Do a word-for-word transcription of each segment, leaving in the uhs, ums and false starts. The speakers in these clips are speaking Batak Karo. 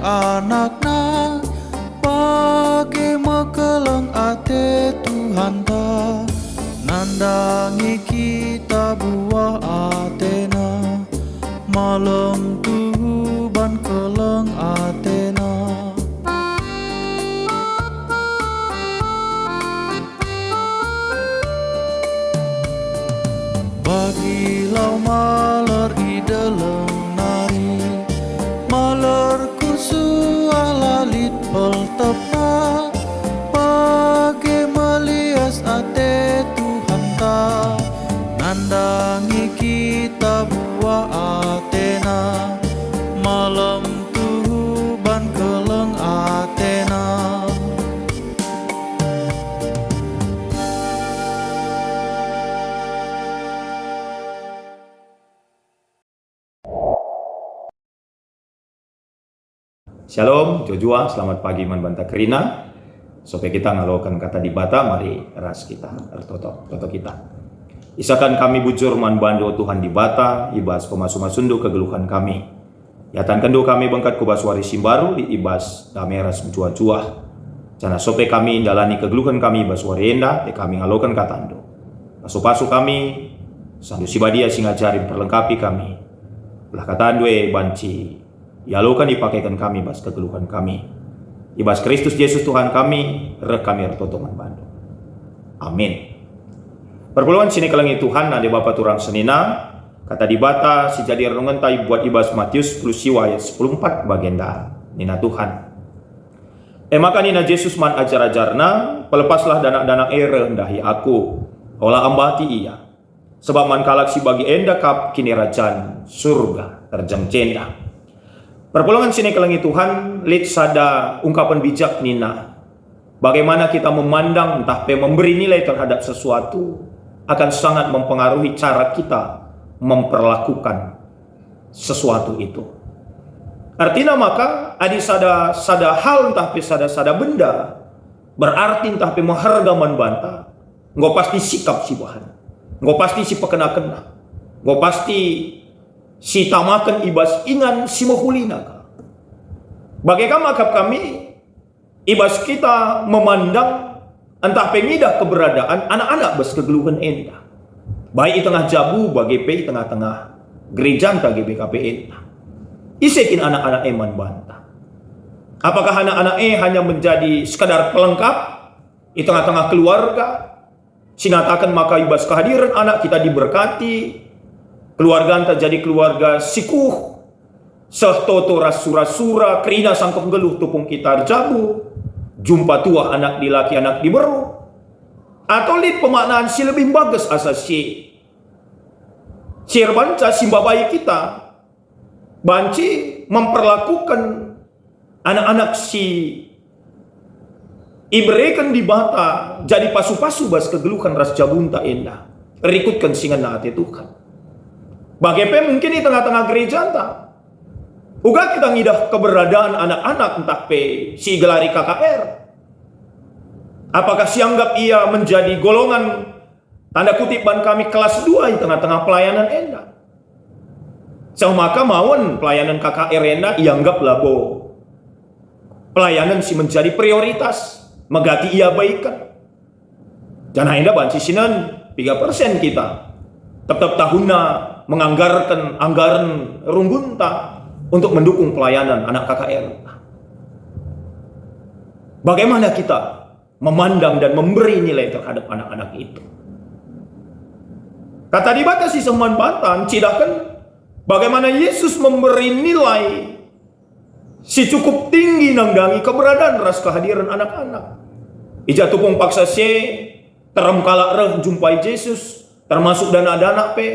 AnakNa, bage me keleng ate Tuhanta, nandangi kita buah ateNa, malem tuhu ban keleng ateNa. Bagi lau maler i deleng nari, maler kusuah la lit peltepna, bage melias ate Tuhanta, nandangi kita buah ateNa, malem tuhu ban keleng ateNa. Shalom, jua-jua, selamat pagi man banta kerina. Sope kita ngaloken kata Dibata, mari ras kita ertoto, toto kita. Isakan kami bujur man bandu, o Tuhan Dibata, i bas pemasu-masundu kegeluhen kami. Iatankenndu kami bengket ku bas wari si mbaru, i bas dame ras mejuah-juah. Janah sope kami ndalani kegeluhen kami i bas wari enda, e kami ngaloken katandu. Pasu-pasu kami, sandu si badia si ngajari mperlengkapi kami. Gelah katandu e banci ialoken ipakeken kami bas kegeluhen kami. I bas Kristus Jesus Tuhan kami, reh kami ertoto man bandu. Amin. Perpulungen si nikelengi Tuhan, ande bapa turang senina, kata Dibata si jadi renungenta ibuat i bas Matius sepuluh siwa ayat sepuluh empat bagenda. Nina Tuhan, E maka nina Jesus man ajar-ajarNa, "Pelepaslah danak-danak e reh ndahi Aku, ola ambati ia, sebab man kalak si bagi enda kap kinirajan Surga terjeng jenda." Perpulungen si nikelengi Tuhan, lit sada ungkapen bijak nina, bagaimana kita memandang ntah pe memberi nilai terhadap sesuatu akan sangat mempengaruhi cara kita memperlakukan sesuatu itu. Artina maka, adi sada, sada hal ntah pe sada, sada benda berarti ntah pe meherga man banta, enggo pasti sikap si bahan, enggo pasti si pekena-kena, enggo pasti si tamaken i bas ingan si mehulina ka. Bage ka maka kami, i bas kita memandang ntah pe ngidah keberadaan anak-anak bas kegeluhen enda, baik i tengah jabu bage pe i tengah-tengah gerejanta G B K P enda. Ise kin anak-anak e man banta? Apakah anak-anak e hanya menjadi sekadar pelengkap i tengah-tengah keluarga, si ngataken maka i bas kehadiren anak kita diberkati, keluarganta jadi keluarga si kuh, seh toto ras sura-sura, kerina sangkep nggeluh tupung kita erjabu, jumpa tuah anak dilaki anak diberu? Atau lit pemaknaan si lebih mbages asa si, si erbanca si mbabai kita? Banci memperlakuken anak-anak si ibereken Dibata jadi pasu-pasu bas kegeluhen ras jabunta enda, rikutken si ngena ate Tuhan. Bage pe mungkin i tengah-tengah gerejanta, uga kita ngidah keberadaan anak-anak ntah pe si igelari K K R. Apakah sianggap ia menjadi golongan, tanda kutip, ban kami kelas dua i tengah-tengah pelayanan enda? Seh maka maun pelayanan K K R enda ianggap labo pelayanan si menjadi prioritas, megati iabaiken. Janah enda banci sinen piga persen kita tep-tep tahunna menganggarken anggaren runggunta untuk mendukung pelayanan anak K K R. Bagaimana kita memandang dan memberi nilai terhadap anak-anak itu? Kata Dibata si seh man banta ncidahken bagaimana Yesus memberi nilai si cukup tinggi nandangi keberadaan ras kehadiran anak-anak. I ja tupung paksa si e, terem kalak reh njumpai Jesus, termasuk danak-danak pe.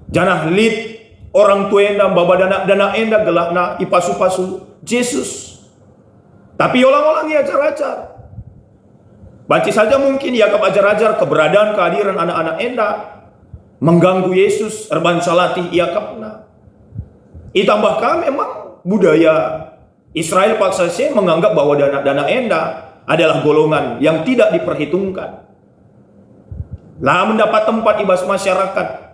Janah lit orang tua enda maba danak-danak enda gelahna ipasu-pasu Jesus. Tapi olang-olang ia ajar-ajar. Banci saja mungkin iakap ajar-ajar keberadaan kehadiran anak-anak enda mengganggu Yesus, erbansa latih iakapna. Itambah ka memang budaya Israel paksa si e menganggap bahwa danak-danak enda adalah golongan yang tidak diperhitungkan. La mendapat tempat i bas masyarakat.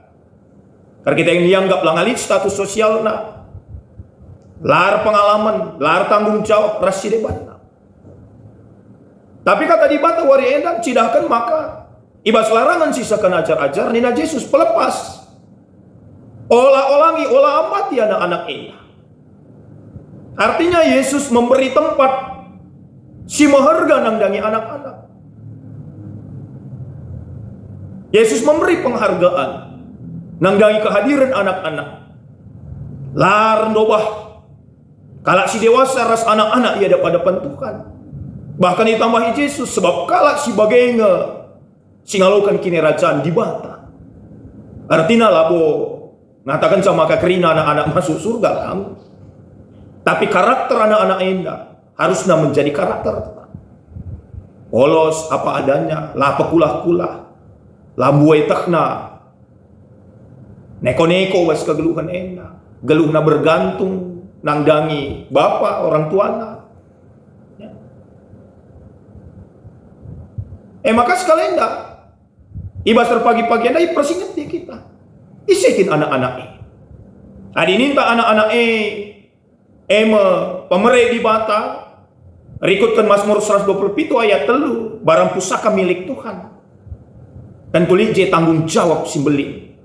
Erkiteken ianggap la ngalit status sosialna. La erpengalamen, la ertanggung jawab ras si debanna. Tapi Kata Dibata wari enda ncidahken maka i bas larangen sisehken ajar-ajar nina Jesus, "Pelepas. Ola olangi, ola ambati anak-anak enda." Artinya Yesus memberi tempat si meherga nandangi anak-anak. Yesus memberi penghargaan nandangi kehadiran anak-anak. La erndobah kalak si dewasa ras anak-anak i adap-adapan Tuhan. Bahkan itambahi Jesus, sebab kalak si bage nge si ngaloken Kinirajan Dibata. Ertina labo ngatakenca maka kerina anak-anak masuk surga, lang. Tapi karakter anak-anak enda harusna menjadi karakter polos, apa adanya, la pekulah-kulah, la mbuai tehna, neko-neko bas kegeluhen enda, geluhna bergantung nandangi bapa, orang tuana. Ya. E maka sekalenda, i bas erpagi-pagi enda ipersingeti kita. Ise kin anak-anak e? Adi ninta anak-anak e, e me pemere Dibata, rikutken Mazmur seratus dua puluh pitu ayat telu, barang pusaka milik Tuhan. Tentu lit je tanggung jawab si mbelin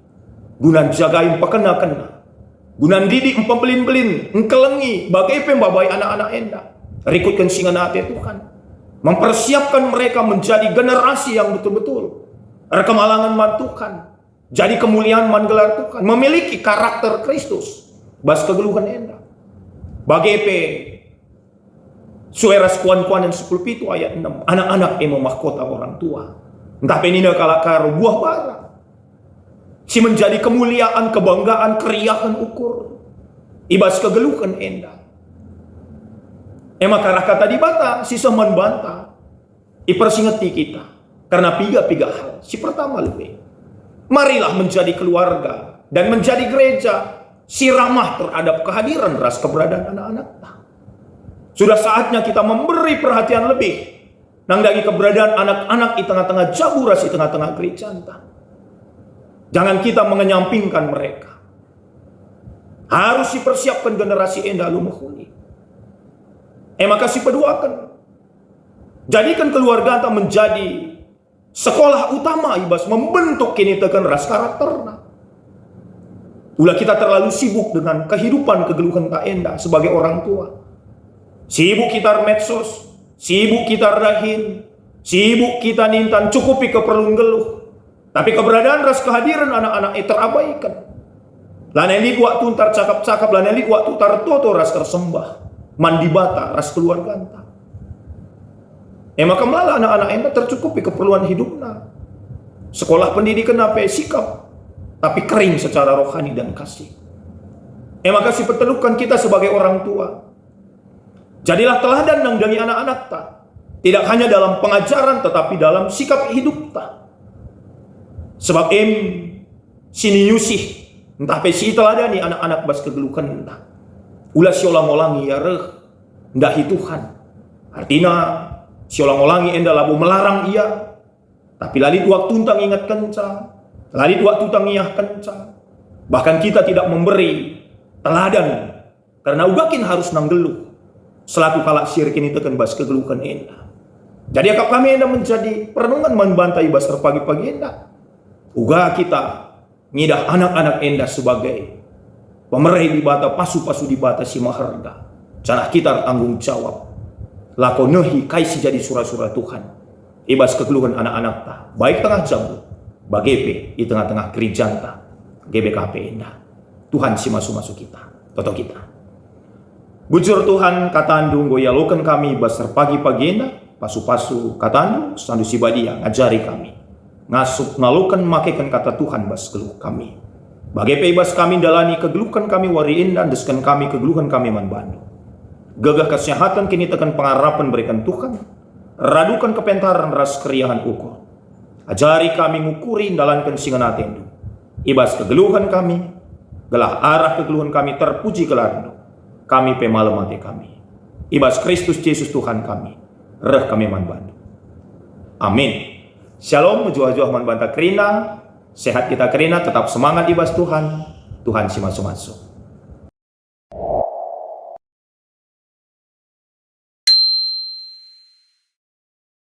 guna njagai, mpekena-kena, guna ndidik, mpembelin-belin, engkelengi, bage pe mbabai anak-anak enda rikutken si ngena ate Tuhan, mempersiapkan mereka menjadi generasi yang betul-betul erkemalangen man Tuhan, jadi kemulian man gelar Tuhan, memiliki karakter Kristus bas kegeluhen enda. Bage pe sue ras Kuan-kuanen sepuluh pitu ayat enam, anak-anak e me mahkota orang tua. Ntah pe nina kalak Karo, buah bara si menjadi kemuliaan, kebanggaan, keriahen ukur i bas kegeluhen enda. E maka arah Kata Dibata si seh man banta ipersingeti kita kerna piga-piga hal. Si pertama lebe, marilah menjadi keluarga dan menjadi gereja si ramah terhadap kehadiran ras keberadaan anak-anakta. Sudah saatnya kita memberi perhatian lebih nandangi keberadaan anak-anak i tengah-tengah jabu ras i tengah-tengah gerejanta. Jangan kita mengenyampingkan mereka. Harus sipersiapken generasi enda alu mehuli. E maka sipeduaken, jadiken keluarganta menjadi sekolah utama i bas membentuk kiniteken ras karakterna. Ula kita terlalu sibuk dengan kehidupan kegeluhenta enda sebagai orang tua. Sibuk kita ermedsos, sibuk kita erdahin, sibuk kita ninta ncukupi keperlun geluh. Tapi keberadaan ras kehadiran anak-anak e terabaiken. Lanai lit waktu ntar cakap-cakap, lanai lit waktu tartoto ras tersembah man Dibata ras keluarganta. E maka melala anak-anak enda tercukupi keperluan hidupna. Sekolah pendidikenna pe sikap, tapi kering secara rohani dan kasih. E maka sipeteluken kita sebagai orang tua. Jadilah teladan nandangi anak-anakta, tidak hanya dalam pengajaran tetapi dalam sikap hidupta. Sebab em si niusih ntah pe si iteladani anak-anak bas kegeluhenta. Ula siolang-olangi ia reh ndahi Tuhan. Artina, siolang-olangi enda labo melarang ia, tapi la lit waktunta ngingetkenca, la lit waktunta ngiahkenca. Bahkan kita tidak memberi teladan kerna uga kin harus nggeluh selaku kalak si erkiniteken bas kegeluhen enda. Jadi akap kami enda menjadi perenungen man banta i bas erpagi-pagi enda. Uga kita ngidah anak-anak enda sebagai pemere Dibata, pasu-pasu Dibata si meherga. Janah kita ertanggung jawab lako nehi kai si jadi sura-sura Tuhan i bas kegeluhen anak-anakta, baik tengah jabu, bage pe i tengah-tengah gerejanta G B K P enda. Tuhan si masu-masu kita. Toto kita. Bujur Tuhan, kataNdu enggo ialoken kami bas erpagi-pagi enda, pasu-pasu kataNdu, SendaNdu si Badia, ngajari kami. Ngasup ngaloken makeken kata Tuhan bas geluh kami. Bage pe i bas kami ndalani kegeluhen kami wari enda, endesken kami kegeluhen kami man bandu. Gegeh kesehaten kiniteken pengarapen bereken Tuhan, raduken kepentaren ras keriahen ukur. Ajari kami ngukuri ndalanken si ngena ateNdu. I bas kegeluhen kami, gelah arah kegeluhen kami terpuji gelarNdu, kami pe malem ate kami. I bas Kristus Jesus Tuhan kami, reh kami man bandu. Amin. Shalom, mejuah-juah man banta kerina, sehat kita kerina, tetap semangat i bas Tuhan. Tuhan si masu-masu.